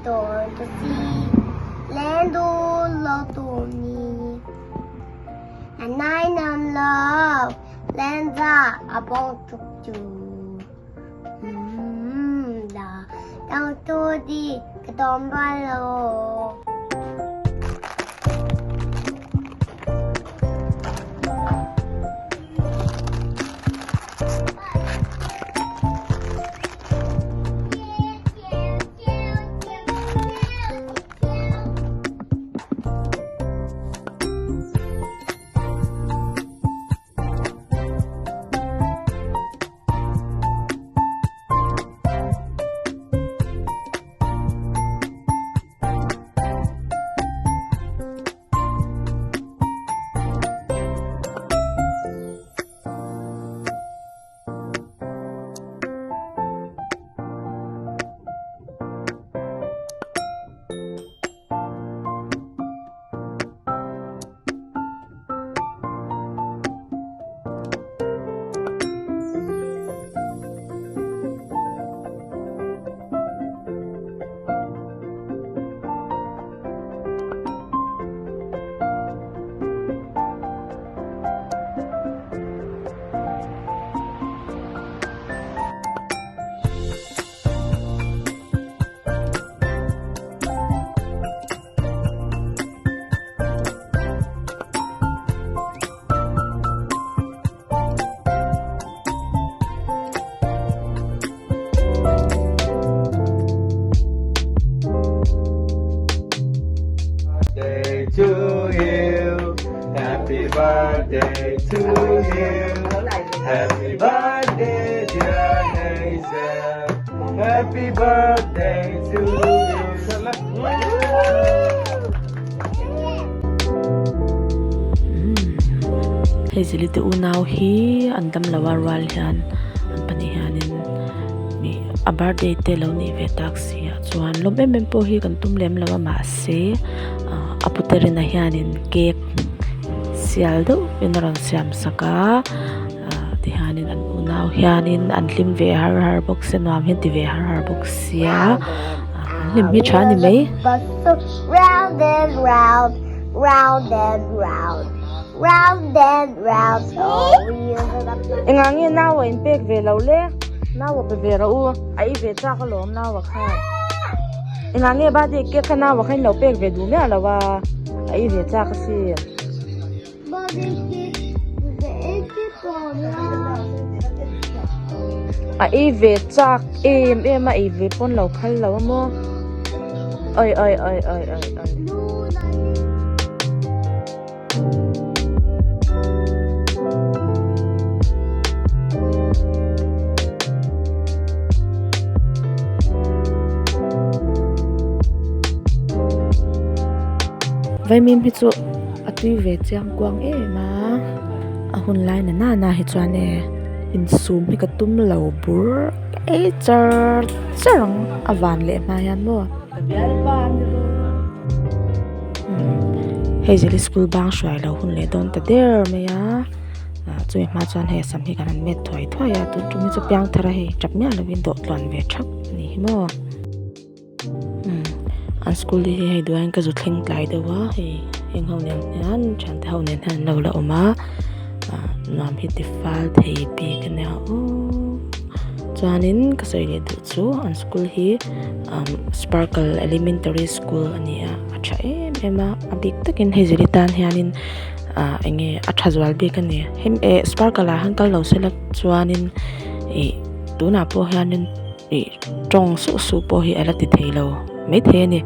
dawn ta si, Lendu lo tur ni. A nai nam lo, Lenza a bawng tuk chu. La dang tu di ka tawng bal lo. Birthday to you. Happy birthday to you. Happy birthday, dear Hazel. Happy birthday to you. Hei zilite unau hi an dam lo a rual hian an pahnih hianin ih a birthday te lo nih ve tak si ah chuan lawm em em pawh hi kan tum lem lo a mahse ah a puterin ah hianin cake sial deuh in a rawn siam sak a ah tihianin an unau hianin an hlim ve har har bawk sia nuam hi an ti ve har har bawk sia ah an hlim hi tha a ni mai. Round and round, round and round, round and round. Engah nge nau a inpek ve lo le? Nau a pe ve rawh u, a ei ve chak alawm nau a khan. Engah nge birthday cake kha nau a kha in lo pek ve duh miah lo a, a ei ve chak asin. A ei ve chak em em a, ei ve pawn lo phal lo a maw? Oi oi oi oi oi oi. Vaimim hi chu a tui ve chiang kuang em a a hun lai na nana hi chuan e insum hi ka tum lo bur ei char char ang a van leh hma hian maw. Hei zirlai school bang hruai lo hun leh dawn ta der mai a ah chumi hma chuan hei a sam hi kan han met thuai thuai a tun tum hi chu piang thar a hei tap miah lovin dawh tluan ve thap a ni hi maw umm an school te hi hei duaiin ka zu thleng tlai deuh a hei heng ho nen hian thian te ho nen hian an lo la awm a ah nuam hi ti fal thei bik a nia aww chuanin ka sawi leh duh chu an school hi umm sparkle elementary school a ni a a tha em em a a bik takin hei zir atan hianin ah eng nge a tha zual bik a ni hemi eh sparkle ah hian kal lo se la chuanin ih tunah pawh hianin ih tawng suh suh pawh hi a la ti thei lo maithei a ni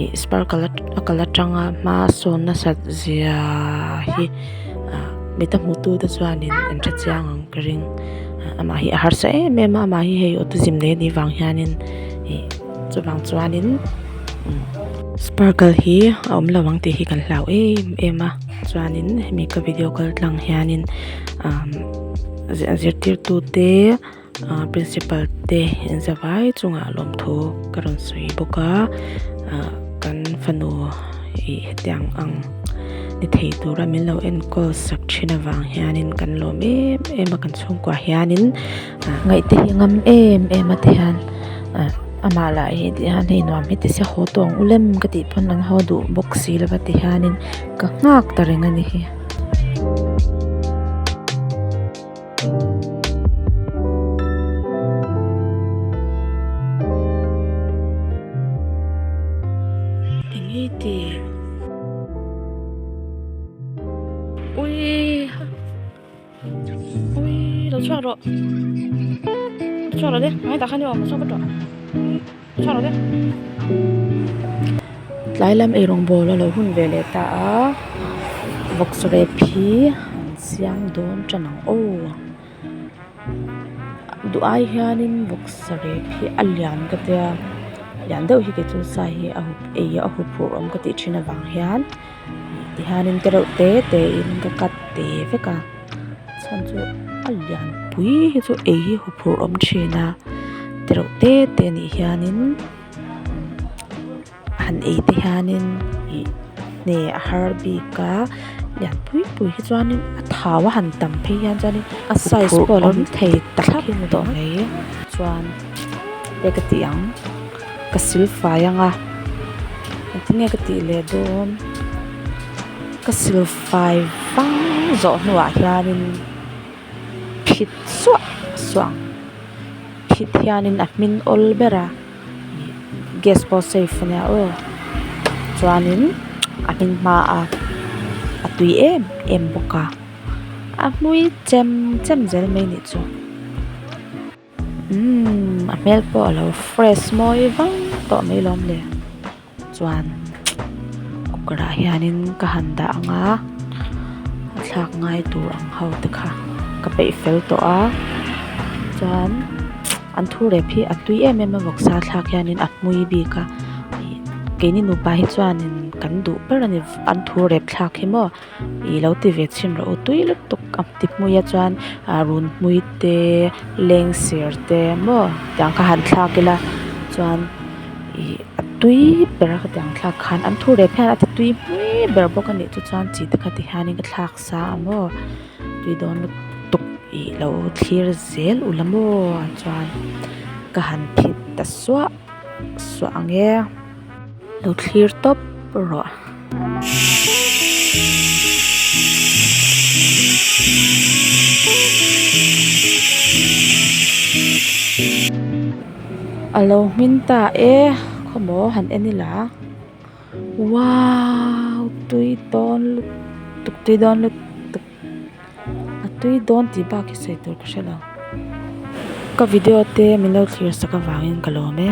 ih sparkle a kal atanga hma sawn nasat zia hi ah mi te hmu tu te chuanin an hre chiang ang ka ring amah hi a harsa em em a amah hi hei autism nei anih vang hianin ih chuvang chuanin sparkle hi a awm lo ang tih hi kan hlau em em a chuanin hemi ka video kal tlang hianin ah zirtirtu te ah principal te inzavai chungah lawmthu ka rawn sawi bawk a ah kan fanu ih hetiang ang ni thei tura min lo enkawl sak thin avang hianin kan lawm em em a kan chhungkua hianin ah ngaih te hi a ngam em em a ti hian ah. Amah lah hi ti hian hei nuam hi ti se haw tawng u lem ka tih pawn an haw duh bawk si lova ti hianin ka nghak ta reng a ni hi. Eng i ti? Ui Ui lo chhuak rawh Lo chhuak rawh le ngai tah khan i awm lo chhuak vat rawh Lo chhuak rawh le Tlai lam eirawng bawl a lo hun ve leh ta a vawksa rep hi an siam dawn tan ang aw duh ai hianin vawksa rep hi a lian ka tia lian deuh hi kei chu sa hi a hup ei a huphurh awm ka tih thin avang hian. Tihianin te reuh te te in ka cut te vek a chhan chu a lian pui hi chu ei hi huphurh awm thin a te reuh te te anih hianin han ei te hianin ih hne a har bik a lian pui pui hi chuanin a thau a han tam phei hian chuanin a size pawh a lo thei tak hi ni tawh mai chuan hei ka tih ang. Ka sil fai ang a engtin nge ka tih leh dawn ka sil fai vang zawh hnuah hianin phit suah suah ang phit hianin a hmin awl ber a gas pawh safe ania aw chuanin a hmin hma a a tui em em bawk a a hmui chem chem zel mai anih chu. Umm a hmel pawh a lo fresh mawi vang tawh mai lawm le chuan cooker ah hianin ka han dah ang a a thlak ngai tur ang ho te kha ka peih fel tawh a chuan an thu rep hi a tui em em a vawksa thlak hianin a hmui bik a keini nupa hi chuanin kan duh ber a ni an thu rep thlak hi maw. Ih lo ti ve chhin rawh u tui lutuk a ti hmui a chuan ah run hmui te leng ser te maw tiang kha han thlak ila chuan ih a tui ber a khatiang thlak khan an thu rep hian a ti tui hmui ber bawk a nih chu chuan chi te kha ti hianin ka thlak sa a maw tui dawn lutuk ih lo thlir zel ula maw chuan ka han phit ta suah suah ang e. Lo thlir tawp rawh. A lo hmin ta e khawmaw han en ila wow tui dawn lutuk tui dawn lutuk a tui dawn tih bak hi sawi tur ka hre lo ka video te min lo thlir sak avangin ka lawm e.